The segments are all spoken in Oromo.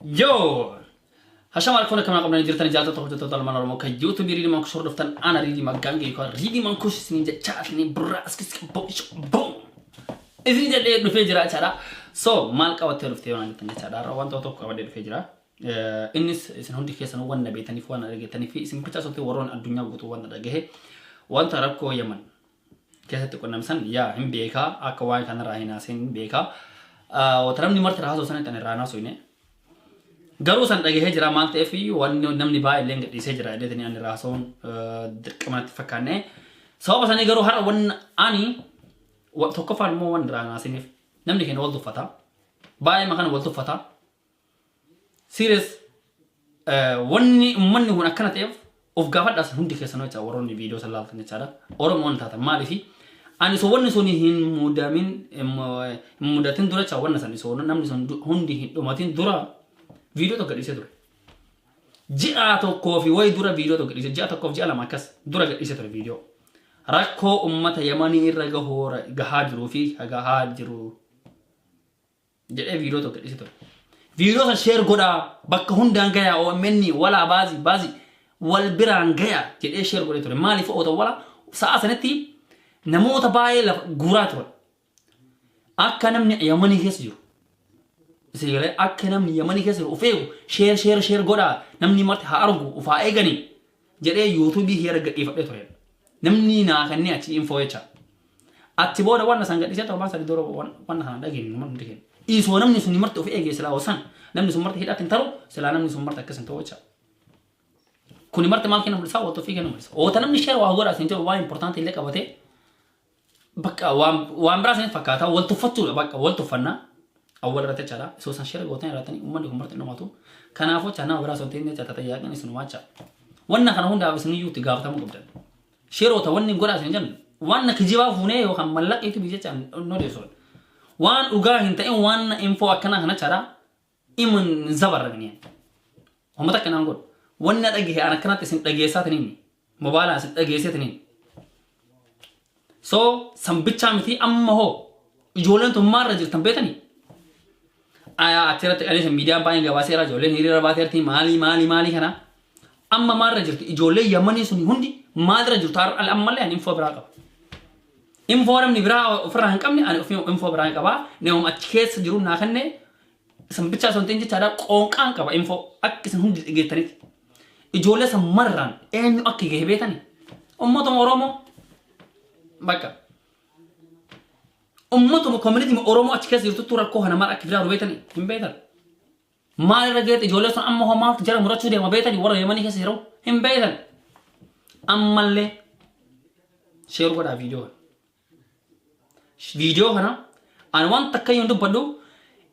Yoo! Hashama harkoon akkam qabdan jirtan jaallattoota hojjettoota ilmaan Oromoo kan YouTube Riidii Mankush hordoftan ana Riidii Maggaangee yookaan Riidii Mankush isiniin jechaa isiniin birraa askis boom isin jedhee dhufee jira jechaadha. So maal qabattee dhuftee waan jettan jechaadha. Har'a wanta tokko qabadhee dhufee jira. Innis isin hundi keessan waan na beektaniif waan na dhageettaniif fi isin bichaa sottee warroon addunyaa guutuu waan na dhagahe wanta rakkoo Yaman keessatti qunnamsan yaa hin beekaa akka waan kanarraa hin haaseen hin beekaa. Wanta namni marti irraa haasa'u sanatti ani irraa hin haasofne. Garuu san dhagahee jira maal ta'eef wanni namni baay'ee illee gadhiisee jira jedheetanii ani irraa haasa'uun dirqama natti fakkaanne. Sababa sanii garuu har'a wanni ani tokkoffaan immoo wanni irraa hin haasiniif namni keenya wal tuffata. Baay'ee kana wal tuffata. Serious wanni uummanni kun akkana ta'eef of gaafadhaas hundi keessanuu jecha warroonni viidiyoo san laaltan jechaadha. Oromoon taatan maaliifi ani osoo wanni sun hin mudamin hin mudatin dura jecha wanna san osoo namni sun hundi hin dhumatin dura viidiyoo tokko gadhiisee ture. Ji'a tokkoo fi wayi dura viidiyoo tokko gadhiisee ji'a tokkoof ji'a 2 akkas dura gadhiisee ture viidiyoo. Rakkoo uummata Yamanii irra gahaa jiruu fi gahaa jiru jedhee viidiyoo tokko gadhiisee ture. Viidiyoo san share godhaa bakka hundaan gayaa OMN walaa baazii baazii wal biraan gayaa jedhee share godhee ture. Maaliif oota wala sa'a sanitti namoota baay'ee lafa guuraa turan. Akka namni Yamanii keessa jiru. Isin galee akka namni Yamanii keessa jiru of eegu share share share godhaa namni marti haa argu of haa eeganii jedhee yuutuubii hiyara gadhiifadhee ture. Namni naa kennee achi info jecha. Achi booda waan isaan gadhiisee torbaan sadii dura waan kana dhageenye nama hundi keenya. Isoo namni sun marti of eegee silaa osan namni sun marti hidhaatti hin taru silaa namni sun marti akkas hin ta'u jecha. Kuni marti maal kenna mul'isa wanta ofii kenna mul'isa. Oota namni share waa godhaa isin jedhu waan important illee qabatee bakka waan biraa isin fakkaata wal tuffachuudha bakka wal tuffannaa awwal irratti jechaadha. Isoo san share gootan irrattanii uummanni kun marti dhumatu. Kanaafuu jecha nama biraa osoo hin ta'in jecha tajaajilni isin waacha. Wanna kana hundaaf isin iyyuu itti gaafatamuu qabdan. Sheeroota wanni godhaa isin jennu waan kijibaa fuunee yookaan mallaqa YouTube jecha hin odeessu. Waan dhugaa hin ta'in waan info akkanaa kana jechaadha. Imun zabarragni. Uummata akkanaan godhu. Wanni dhagahe an akkanatti isin dhageessaatiin mobaayilaa isin dhageesseetiin. So san bichaa miti amma hoo ijoolleen tun maalirra jirtan beetanii? Achirratti qaleessa miidiyaan baay'een gabaaseera ijoolleen hiriira baateerti maalii maalii maalii kana. Amma maalirra jirti ijoolleen Yamanii sun hundi maalirra jirtu ammallee ani info biraa qaba. Info namni biraa ofirraa hin qabne ani ofii info biraa hin qabaa. Namuma achi keessa jiru naa kenne san bichaa osoo hin ta'in jechaadha qoonqaan qaba info akka isin hundi dhageettanitti. Ijoollee san marraan eenyu akka gahe beetani? Uummatuma Oromoo bakka. Uummatuma community Oromoo achi keessa jirtutti rakkoo kana maal akka fidaa beetani hin beetan. Maal irra geete ijoollee sun amma hoo maaltu jara murachuu deema beetani warra Yemanii keessa jiru hin beetan. Ammallee share godhaa viidiyoo kana. Viidiyoo kana ani waan takka iyyuu hin dubbadhu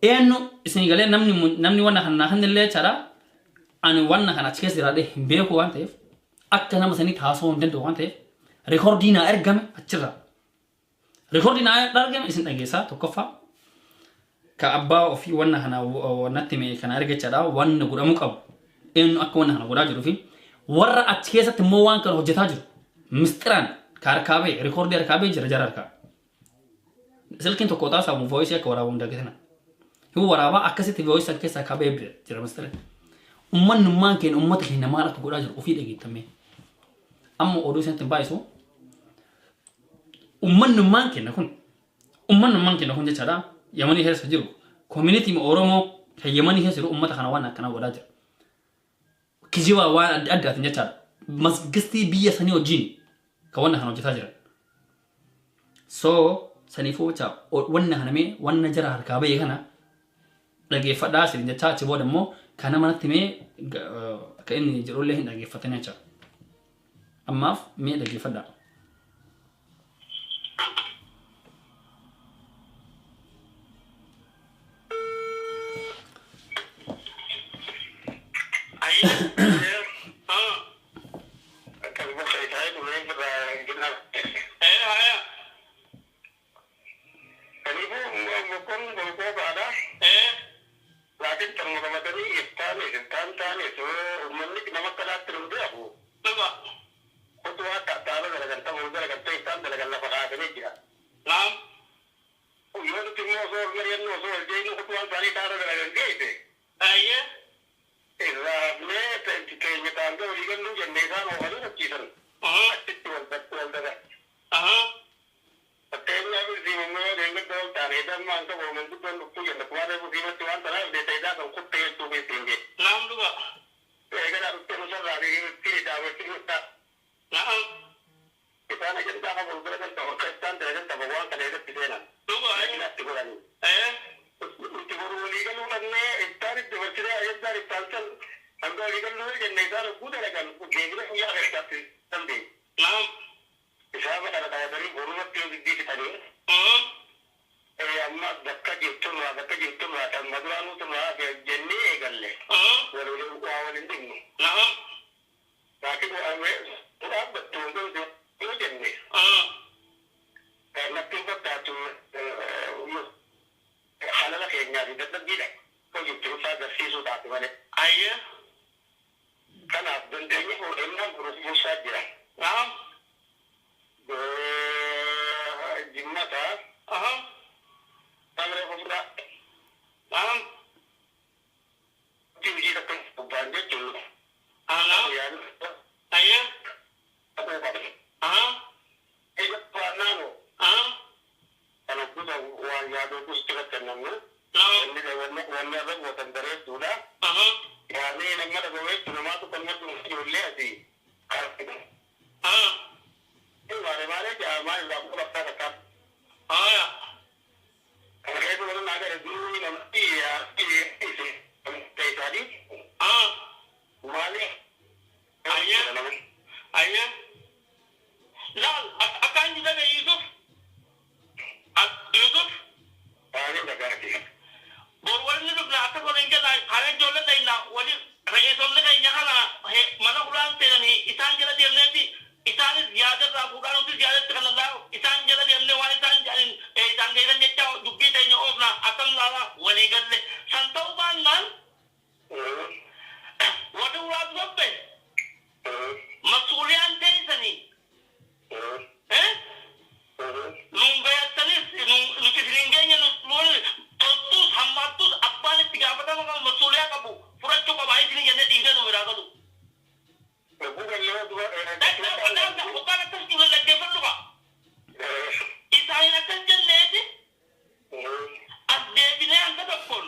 eenyu isin galee namni namni wanna kana naa kennellee jechaadha. Ani wanna kana achi keessa jiraadhee hin beeku waan ta'eef akka nama sanitti haasa'uu hin danda'u waan ta'eef rikoordii naa ergame achirraa. Rikoordii naa ergame isin dhageessaa tokkoffaa. Ka abbaa ofii wanna kana natti hime kana erga jechaadha wanna godhamuu qabu eenyu akka wanna kana godhaa jiruu fi warra achi keessatti immoo waan kana hojjetaa jiru misxiraan ka harkaa ba'e rikoordii harkaa ba'e jira jara harkaa. Silkiin tokko otaa saamu voice akka waraabu hin dagatina. Hin waraabaa akkasitti voice san keessaa ka ba'e jira misxira. Ummannummaan keenya ummata keenya maal akka godhaa jiru ofii dhageettamee. Amma oduu isinitti hin baay'isu. Ummannummaan keenya kun ummannummaan keenya kun jechaadha Yamanii keessa jiru community Oromoo kan Yamanii keessa jiru ummata kana waan akkana godhaa jira. Kijibaa waan adda addaatiin jechaadha. Masgistii biyya sanii wajjin kan wanna kana hojjetaa jiran. So saniifuu jecha wanna kana mee wanna jara harkaa bahe kana dhageeffadhaa isin jechaa achi booda immoo kana manatti mee akka inni jedhullee hin dhageeffatanii jecha. Ammaaf mee dhageeffadhaa. Kanaafuu mukkoon golgoobaadha. Laakiin kan muramatanii Iftaanis iftaan taanis uummanni nama akkanaatti nu beeku. Dhuga. Kutuwaa dhaaba galagaltama galagaltee iftaan dalagan lafa kaa'atanii jira. Naam. Yoo nuti immoo osoo ol mari'annu osoo ol jeenyu kutuwaan isaanii dhaaba galagal geesse. Ayyee. Irraafnee keenya taangee walii galluu jennee isaan oofanii fakkiisan. Achitti wal wal daga. Aha. Fakkeenyaaf siimammoo deeggarsa wal taane dammaan qabu manguddoon dhuftuu jenna kumaa reefu siimatti waan tanaaf deetaayidaa kan kutte jechuu beektiin jee. Naam dhuga. Eegalaa dhuftee nusarraa fi ittiin daawwachuu dhuftaa. Naam. Isaan ajandaa qabu bira kan ta'u akka isaan dalagan qaba waan kana irratti seenan. Dhuga. Natti godhanii. Ayyee. Nuti boru walii galuu dhabnee iftaan itti dabarsinee ajandaan iftaan san hanga walii galuu jenne isaan hogguu dalagan deebina guyyaa agarsiisaatti dandeenye. Naam. Isaan kana qabatanii borumatti yoo giddii fixanii amma bakka jirturraa bakka jirturraa kan maduraanuu turraa jennee eegalle. Wal waa waliin dhignu. Naam. Laakiin dhaabbattu hanga yoo jenne kan natti hin fakkaatu halala keenyaa fi dadhabbiidha. Hojii ulfaa agarsiisuudhaaf malee. Ayyee. Kanaaf dandeenye fuudhannaan bulchaa jira. Naam. Jimmata Aha. tamree fuudhaa. Naam. Hojii takka gubbaan jechuun. Naam. Ayyee. Aha. Aha. Waan yaaduu itti kennamu. Naam. Wanni irra gootan bareedduudha. Aha. Yaadee nama dhagaweetti namaatu kan maddu ijoollee asii. Aha. Maale maale jaamaa irraa quba takka. Aya. Kana keessa wani naa gara durii namatti isaanii Aha. maali. Ayyee. Ayyee. Laal akkaan jedhame Yusuf. Yusuf. Baay'ee dhagaati. Bor walli dhufna akka waliin jala karaa ijoollee ta'inna wali re'eessonni keenya kana mana hulaan seenanii isaan jala deemneeti isaanis yaada irraa fuudhaa nutis yaadatti kana laa isaan jala deemnee waan isaan jedhan isaan geessan jecha dubbii teenya oofna akkam laala walii galle san ta'uu baannaan warri uraas gobbe masuuliyaan teessanii nuun bayattanis nuti isiniin geenye nuun toltuus hammaattuus abbaan itti gaafatama qabu masuuliyaa qabu fudhachuu qaba isinii jennee dhiisee nu biraa galu. Hoggaan akkas jiru dhaggeeffadhu qaba. Isaan akkas jenneeti as deebinee hanga tokkoon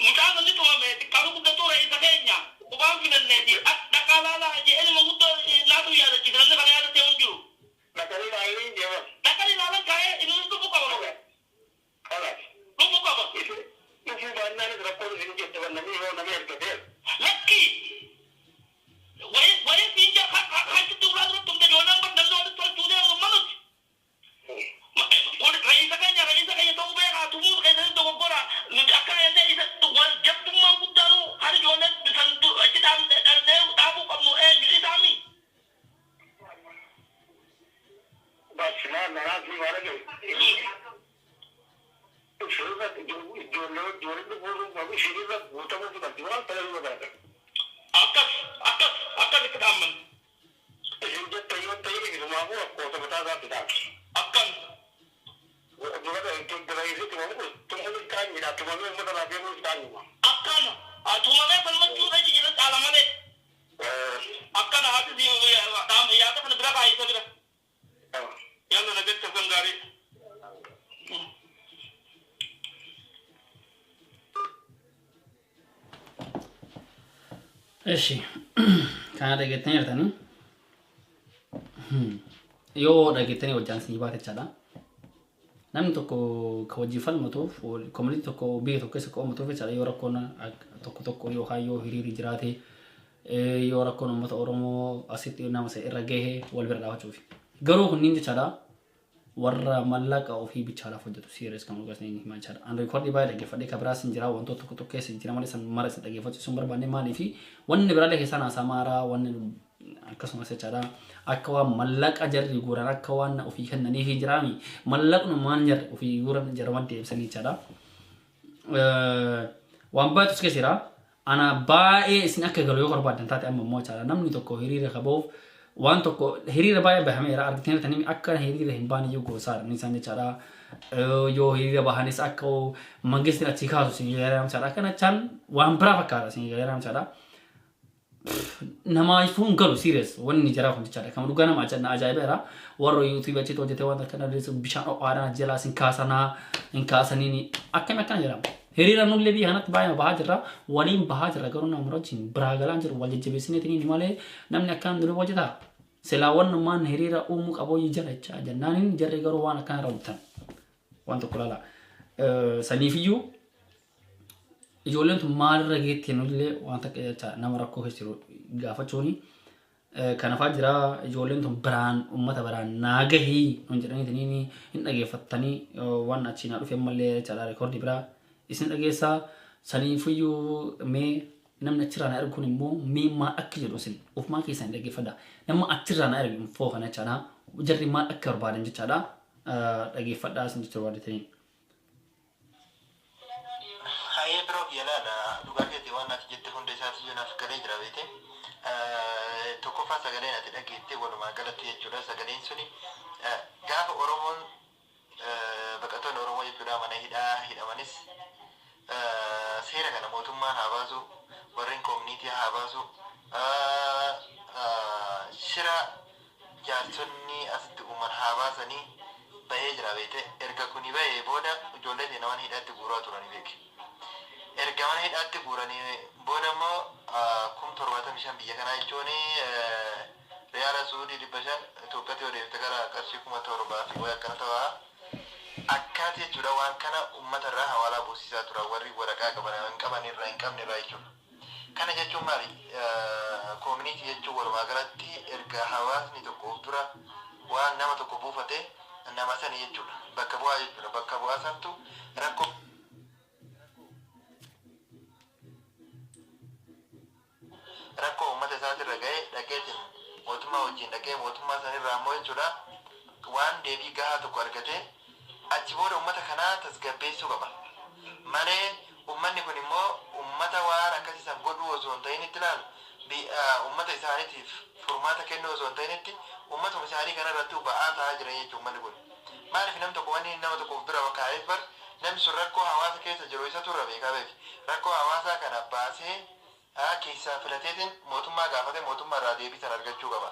Mucaan inni tumame xiqqaatu guddatu re'isa keenya qubaan filanneeti dhaqaa laalaa jedhee manguddoo naatu yaadachiisa namni kana yaadatee hin jiru. Dhaqanii ilaalanii deeman. Dhaqanii ilaalan kaa'ee inni dhufuu qaba malee. Kalaas. Dhufuu qaba. Dhufuu baannaanis rakkoon isin jette namni yoo namni argateera. Lakki wayi wayi siinja hachitti ulaa dura tumte ijoolleen bar namni walitti tolchuu deemu maluti. Kun re'isa keenya ta'uu beekaa tumuun keessatti dogoggora nuti akka jennee isa wal jabdummaan guddaanuu kan ijoolleen san achi dhaabnee dhaabuu qabnu eenyu isaami. Bas maal manaa fi waan gahe. Ishirra ijoollee ijoollee dhufuu qabu ishirra guutamuu qabdi waan ta'eef barbaada. Akkas akkas akkas itti dhaamman. Isin jette yoo ta'e isumaafuu rakkoota mataa isaatti ta'a. Akkan. Dura re'isi tumamu tumuun qaanyidha tumamee uummata irraa deemuun qaanyuma. Akkana tumamee falmachuu irra jira caala malee. Akkana haati yaada kana bira kaayisa bira. Yalla nagatti halkan gaarii. Eshi, kana dhageettanii jirtanii yoo dhageettanii wajjaan isinii baate jechaadha. Namni tokko ka wajjin falmatuuf, community tokko biyya tokko keessa qo'amatuuf jechaadha, yoo rakkoon tokko tokko yookaan yoo hiriirri jiraate, yoo rakkoon uummata Oromoo asitti nama isa irra gahe wal bira dhaabachuuf. Garuu kunniin jechaadha warra mallaqa ofii bichaadhaaf hojjetu, serious kan dhugaa isin himaa jechaadha. Ani record baay'ee dhaggeeffadhee kan biraas hin jira, wantoota tokko tokko keessa jira malee san mara isin dhaggeeffachuu sun barbaanne. Maaliifi wanni biraallee keessaan haasaa wanni akkasumas jechaadha akka waan mallaqa jarri guuran akka waan ofii kennaniif jiraami mallaqnumaan jarri ofii guuran jarman deebisanii jechaadha. Waan baay'eetu keessa jira. Ana baay'ee isin akka galu yoo barbaadan taate, amma immoo jechaadha, namni tokko hiriira qaboof waan tokko hiriira baay'ee bahameera argitanii akka hiriira hin baane iyyuu goosaadha inni isaan jechaadha. Yoo hiriira bahanis akka mangistiin achii kaasu isin galeera jechaadha. Akkana jechaan waan biraa fakkaata isin galeera jechaadha. Namaa ifuu hin galu, serious, wanni jaraa kun jechaadha. Kan dhugaa nama ajaa'ibeera. Warra YouTube achitti hojjetee waan akkana bishaan ho'aadhaan jalaa isin kaasanaa hin kaasaniini akkami akkana jedhama. Hiriira nullee biyya kanatti baay'ee bahaa jirra. Waliin bahaa jirra, garuu nama wajjin biraa galaan jiru wal jajjabeessineetiin malee namni akkaan dura hojjetaa. Silaa wannummaan hiriira uumuu qabu jara jecha jennaaniin jarri garuu waan akkana raawwatan. Waan tokko laala. Saniifiyyuu ijoolleen tun maalirra geetti nullee waan takka jecha nama rakkoo keessa jiru gaafachuuni. Kanafaa jira ijoolleen tun biraan uummata biraan naa gahii nun jedhaniitiin hin dhageeffattanii waan achii naa dhufe ammallee jechaadha, record biraa isin dhageessaa. Saniifiyyuu mee namni achirraa na ergu kun immoo mee maal akka jedhu isin ofumaa keessan hin dhaggeeffadha. Nama achirraa na ergu infoo kana jechaadha. Jarri maal akka barbaadan jechaadha. Dhaggeeffadhaa isin jechuu barbaadetanii. Hayyee biroo yalaadha, dhugaa keetii, waan ati jette hunda isaati iyyuu naaf galee jira beete. Tokkoffaa sagaleen ati dhageette walumaa galatti jechuudha, sagaleen suni gaafa Oromoon baqattoonni Oromoo jechuudha mana hidhaa hidhamanis seera kana mootummaan haa baasu, warreen community haa baasu, shira jaarsonni asitti uuman haa baasanii bahee jira beete. Erga kuni bahee booda ijoollee teenya mana hidhaatti guuraa turanii beeke. Erga mana hidhaatti guuranii booda immoo 75,000 biyya kanaa jechuun riyaala Suudii 500 Itoophiyaatti yoo deebite gara qarshii 7,000 fi wayi akkana ta'a. Akkaati jechuudha waan kana uummata irraa hawaalaa buusisaa tura warri waraqaa qaban hin qaban irraa hin qabne irraa jechuudha. Kana jechuun maali? Community jechuun walumaa galatti erga hawaasni tokko of dura waan nama tokko buufate nama sani jechuudha. Bakka bu'aa jechuudha. Bakka bu'aa santu rakkoo uummata isaatirra ga'e dhaqeetiin mootummaa wajjin dhaqee mootummaa sanirraa immoo jechuudha waan deebii gahaa tokko argatee achi booda uummata kanaa tasgabbeessuu qaba. Malee uummanni kun immoo uummata waan akkasii san godhuu osoo hin ta'in itti ilaalu uummata isaaniitiif furmaata kennuu osoo hin ta'initti uummatuma isaanii kanarratti ba'aa ta'aa jiran jechuudha uummanni kun. Maaliif nam tokko wanni nama tokko of dura kaa'eef bar namni sun rakkoo hawaasa keessa jiru isatu irra beekaa beeki. Rakkoo hawaasaa kana baasee keessaa filateetiin mootummaa gaafate mootummaa irraa deebii san argachuu qaba.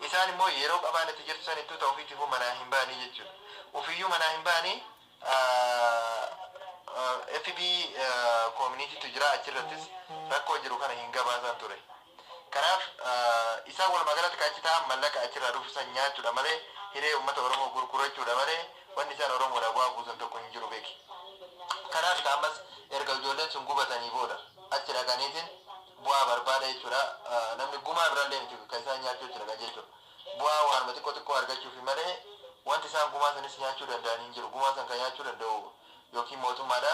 Isaan immoo yeroo qabaan itti jirtu sanittuu ta'u ofiitifuu manaa hin ba'anii jechuudha. Ofiiyyuu manaa hin ba'anii. FB communitytu jira, achirrattis rakkoo jiru kana hin gabaasan ture. Kanaaf isaan walumaa galatti kan achi taa'an mallaqa achirraa dhufu san nyaachuudha malee, hiree uummata Oromoo gurgurachuudha malee, wanni isaan Oromoodhaaf bu'aa buusan tokko hin jiru, beeki. Kanaaf ammas erga ijoolleen sun gubatanii booda achi dhaqaniitiin bu'aa barbaada jechuudha. Namni gumaa biraallee miti kan isaan nyaachuu achi dhaqan jechuudha. Bu'aa waanuma xiqqoo xiqqoo argachuufi malee wanti isaan gumaa sanis nyaachuu danda'an hin jiru. Gumaa san kan nyaachuu danda'u yookiin mootummaadha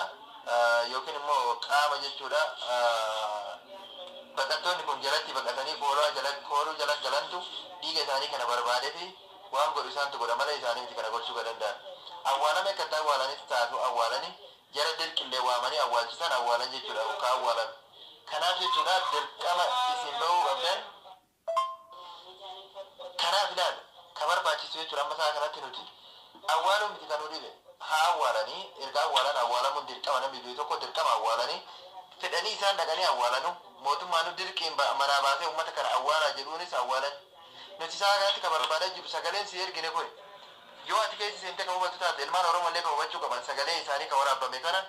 yookiin immoo qaama jechuudha. Baqattoonni kun jalatti baqatanii kooluu jala kooluu jala galantu dhiiga isaanii kana barbaadee fi waan godhu isaantu godha malee isaanii miti kana gochuu kan danda'an. Awwaalame akka itti awwaalanis taatu awwaalanii jara dirqillee waamanii awwaalchisan awwaalan jechuudha, ka awwaalan. Kanaaf jechuudha dirqama isin bahuu qabdan. Kanaaf ilaali, ka barbaachisu jechuudha amma isaa kanatti nuti awwaaluu miti kan nu dhibe. Haa awwaalanii, erga awwaalan, awwaalamuun dirqama, namni du'e tokko dirqama awwaalanii, fedhanii isaan dhaqanii awwaalanu, mootummaan dirqiin manaa baasee uummata kana awwaalaa jedhuunis awwaalan. Nuti isaa kanatti ka barbaadaa jiru sagaleen si ergine kun yoo ati keessa seentee ka hubatu taate, ilmaan Oromoo illee ka hubachuu qaban, sagalee isaanii ka waraabame kana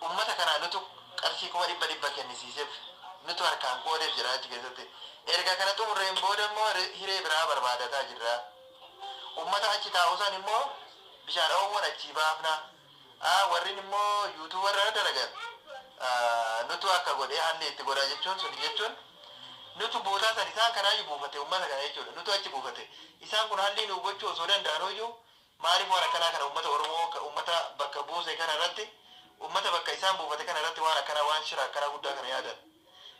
uummata kanaa nutu qarshii 100,000 kennisiiseef, nutu harkaan qoodeef jira achi keessatti. Erga kana xumurreen booda immoo hiree biraa barbaadataa jirra. Uummata achi taa'u san immoo bishaan oowwan achii baafna. Warreen immoo YouTube irra dalagan nutu akka godhee haalli itti godhaa jechuun sun jechuun nutu bootaa san isaan kanaayyuu buufate uummata kana jechuudha. Nutu achi buufate. Isaan kun haalli nu gochuu osoo danda'anuyyuu maaliif waan akkanaa kana uummata Oromoo, uummata bakka buuse kana irratti, uummata bakka isaan buufate kana irratti waan akkanaa, waan shira akkanaa guddaa kana yaadan?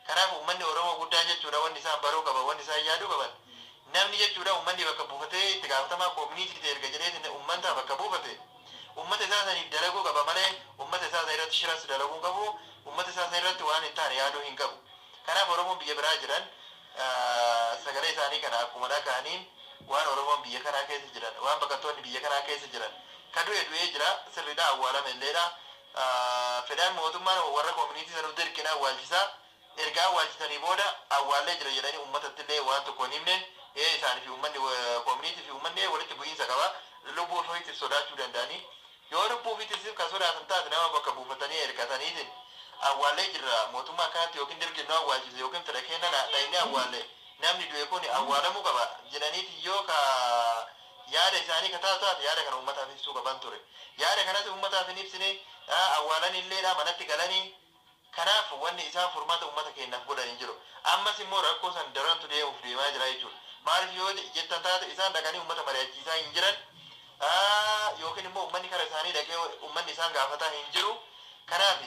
Kanaaf uummanni Oromoo guddaan jechuudha wanni isaan baruu qaban, wanni isaan yaaduu qaban, namni jechuudha uummanni bakka buufatee itti gaafatamaa community ta'e erga jedhee uummata bakka buufate uummata isaa saniif dalaguu qaba malee uummata isaa san irratti shiras dalaguu qabu, uummata isaa san irratti waan hin taane yaaduu hin qabu. Kanaaf Oromoon biyya biraa jiran sagalee isaanii kana akkuma dhaga'aniin waan Oromoon biyya kanaa keessa jiran, waan baqattoonni biyya kanaa keessa jiran, ka du'e du'ee jira, sirriidha, awwaalame illeedha. Fedhaan mootummaan warra community sanuuf dirqina awwaalchisaa. Erga awwaalchisanii booda awwaallee jira jedhanii uummatatti illee waan tokko hin himne. Isaanii fi uummanni community fi uummanni walitti bu'iinsa qaba. Lubbuu ofiitis sodaachuu danda'anii, yoo lubbuu ofiitis kan sodaatan taate, nama bakka buufatanii ergataniitiin awwaallee jirra, mootummaa akkanatti yookiin dirqinnu awwaalchise yookiin fedha kenna dhayinee awwaalle, namni du'e kun awwaalamuu qaba jedhaniiti yoo ka yaada isaanii ka taatu taate, yaada kana uummataaf ibsuu qaban ture. Yaada kanas uummataaf hin ibsine, awwaalan illeedha manatti galanii. Kanaaf wanni isaan furmaata uummata keenyaaf godhan hin jiru. Ammas immoo rakkoo san darantu deemuuf deemaa jira jechuudha. Maaliif yoo jettan taate, isaan dhaqanii uummata mari'achiisaa hin jiran yookiin immoo uummanni kara isaanii dhaqee uummanni isaan gaafataa hin jiru. Kanaaf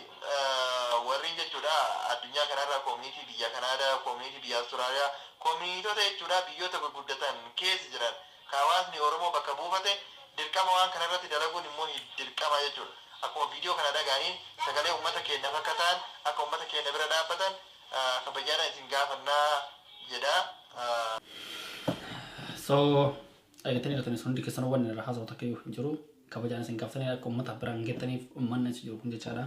warreen jechuudha addunyaa kanarraa community biyya Kanaadaa, community biyya Awustiraaliyaa, communityota jechuudha biyyoota gurguddatan keessa jiran ka hawaasni Oromoo bakka buufate dirqama waan kanarratti dalaguun immoo dirqama jechuudha. Akkuma viidiyoo kana dhaga'aniin sagalee uummata keenyaaf akka ta'an, akka uummata keenya bira dhaabbatan kabajaadhaan isin gaafannaa jedha. So eegatanii jirtanii hundi keessan wanni irra haasa'u takka iyyuu hin jiru. Kabajaan isin gaafatanii akka uummata biraan geettaniif uummanni achi jiru kun jechaadha.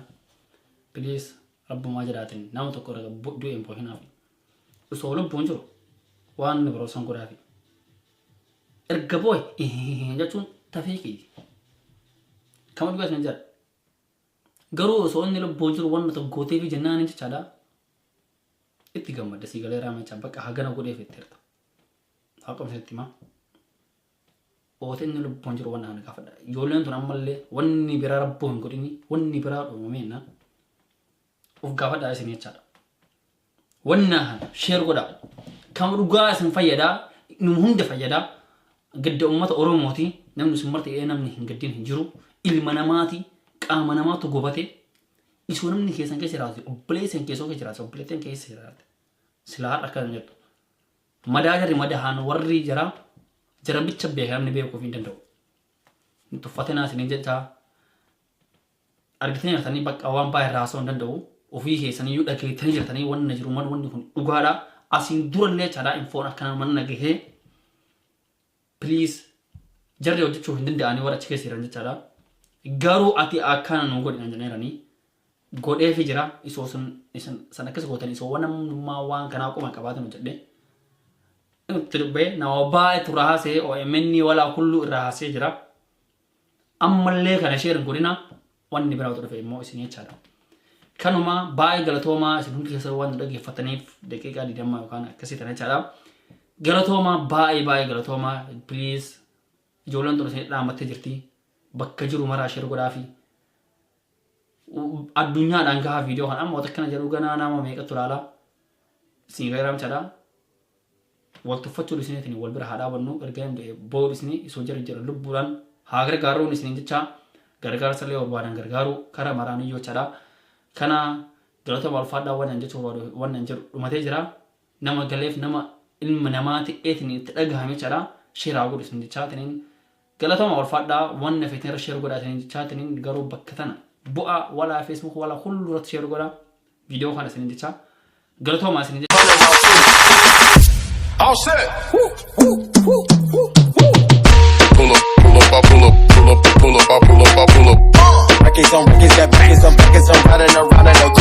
Please, rabbumaa jedhaatiin nama tokko irra du'e hin boohinaafi. Osoo lubbuun jiru waan inni biroo san godhaafi. Erga boo'e jechuun tafee kiyyi. Kama dhugaa isin jedha. Garuu osoo inni lubbuun jiru wanna tokko gooteefi jennaan jechaadha. Itti gammadda, sii galee raamachaa bakka hagana godheef itti hirta. Haa qabsiitti himaa. Oote inni lubbuun jiru wanna kana gaafadha. Ijoolleen tun ammallee wanni biraa rabboo hin godhini, wanni biraa dhoomameenna of gaafadhaa isin jechaadha. Wanna kana share godhaa. Kan dhugaa isin fayyadaa, nu hunda fayyadaa. Gadda uummata Oromooti. Namni isin marti namni hin gaddin hin jiru. Ilma namaati. Qaama namaatu gubate. Isoo namni keessan keessa jiraate, obboleessan keessoo keessa jiraate, obboleettiin keessa jiraate. Silaa har'a akkana jettu. Madaa jarri madahaan warri jara jara bicha beeka, namni beekuuf hin danda'u. Tuffatinaa isin jechaa argitanii jirtanii bakka waan baay'ee irraa haasa'uu hin danda'u. Ofii keessaniyyuu dhageettanii jirtanii wanna jiru man wanni kun dhugaadha. Asiin durallee jechaadha infoon akkana mana gahee, please, jarri hojjechuu hin danda'anii warra achi keessa jiran jechaadha. Garuu ati akkana nu godhi jedhanii godheefi jira. Isoo sun isin san akkas gootan, isoo waan namummaa waan kanaa qoma qabaatan hojjedhe. Itti dubbee nama baay'eetu irraa haasee, OMN walaa kulluu irraa haasee jira. Ammallee kana share hin godhina. Wanni biraatu dhufe immoo isin jechaadha. Kanuma baay'ee galatoomaa isin hundi keessa waan dhaggeeffataniif daqiiqaa 20 yookaan akkasii tana jechaadha. Galatoomaa, baay'ee baay'ee galatoomaa. Please, ijoolleen tun isin dhaammattee jirti. Bakka jiru maraa share godhaafi. Addunyaadhaan gahaa viidiyoo kana amma akkana jedhu ganaa nama meeqatu ilaala. Isin gargaara jechaadha. Wal tuffachuu isiniitiin wal bira haa dhaabannu. Erga boodu isinii isoo jira jira lubbuudhaan haa gargaaruun isiniin jecha gargaarsa illee barbaadan gargaaru karaa maraan iyyuu jechaadha. Kana galatooma, ulfaadhaa. Waan jechuu barbaadu waan jedhu dhumatee jira. Nama galeef, nama ilma namaa ta'eetiin itti dhagahame jechaadha. Share haa godhu isin jechaatiniin galatooma, ulfaadhaa. Waan feetiin irra share godhaa isin jechaatiniin garuu bakka tana bu'aa walaa Facebook walaa hullu irratti share godhaa viidiyoo kana isin jecha galatooma isin jecha. All set. Woo, woo, woo, woo, woo. Pull up, pull up, I pull up, pull up, pull up, I pull up, I pull up. Records on records, got records on records, I'm riding around in a